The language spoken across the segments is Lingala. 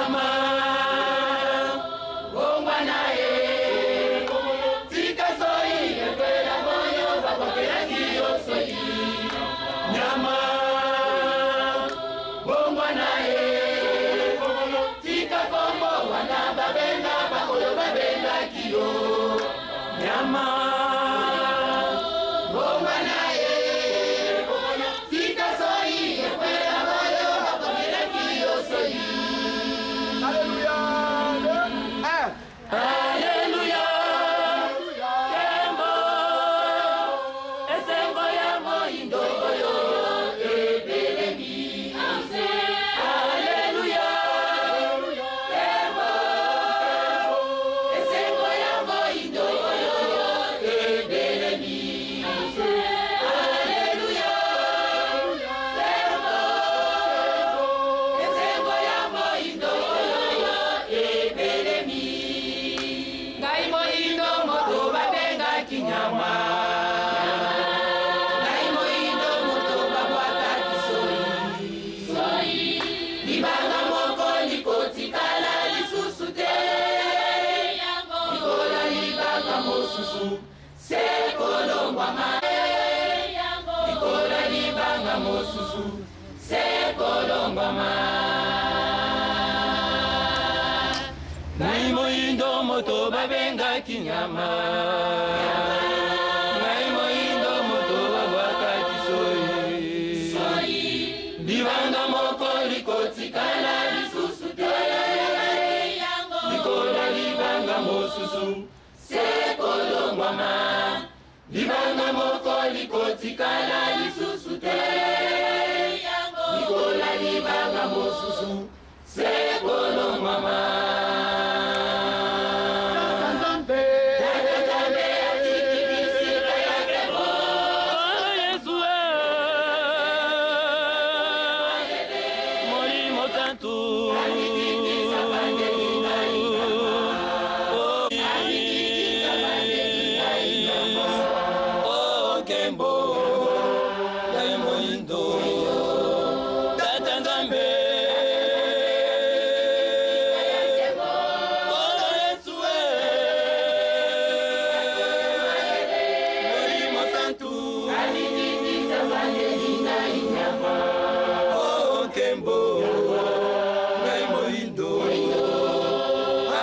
Nyama bongwana ye, tika soyi ekwela boyo babwakelaki yo soyi. Nyama bongwana ye, tika kombo wana babenga baoyo babengaki yo. Nyama bongwana ye, tika soyi ekwela boyo babwakelaki yo soyi. Alléluia. 2, 1. Alléluia. Kembo, esengo ya moyindo oyo ebelemi. Alléluia. Kembo, esengo ya moyindo oyo ebelemi. Alléluia. Kembo, esengo ya moyindo oyo ebelemi. Ngai moyindo moto babengaki nyama, ngai moyindo moto babwakaki soyi. Libanga moko likotikala lisusu te likolo libanga mosusu, se kolongwama likolo libanga mosusu, se kolongwama. Ngai moyindo moto babengaki nyama, ngai moyindo moto babwakaki soyi. Libanga moko likotikala lisusu te likolo libanga mosusu, se kolongwama. Libanga moko likotikala lisusu te likolo libanga mosusu, se kolongwama. Nzambe. Tata Nzambe atiki bisika ya nkembo. Nkolo Yesu e, Molimo Santu. Amikitisa bandeli ngai nyama. Amikitisa bandeli ngai nyama. Oh, nkembo, ngai moyindo, Tata Nzambe. Nkolo Yesu e, Molimo Santu. Amikitisa bandeli ngai nyama. Oh, nkembo, ngai moyindo,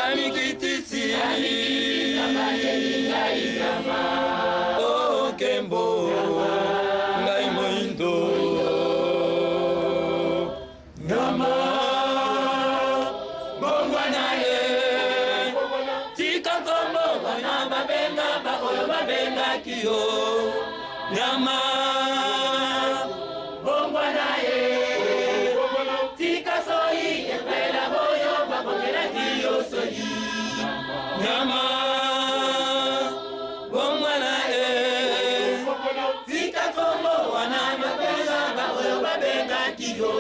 amikitisi. Amikitisa bandeli ngai nyama. Oh, nkembo, ngai moyindo. Nyama bongwana ye, tika kombo wana babenga baoyo babengaki yo. Nyama bongwana ye, tika soyi ekwela boyo babongelaki yo soyi. Nyama bongwana ye, tika kombo wana babenga baoyo babengaki yo.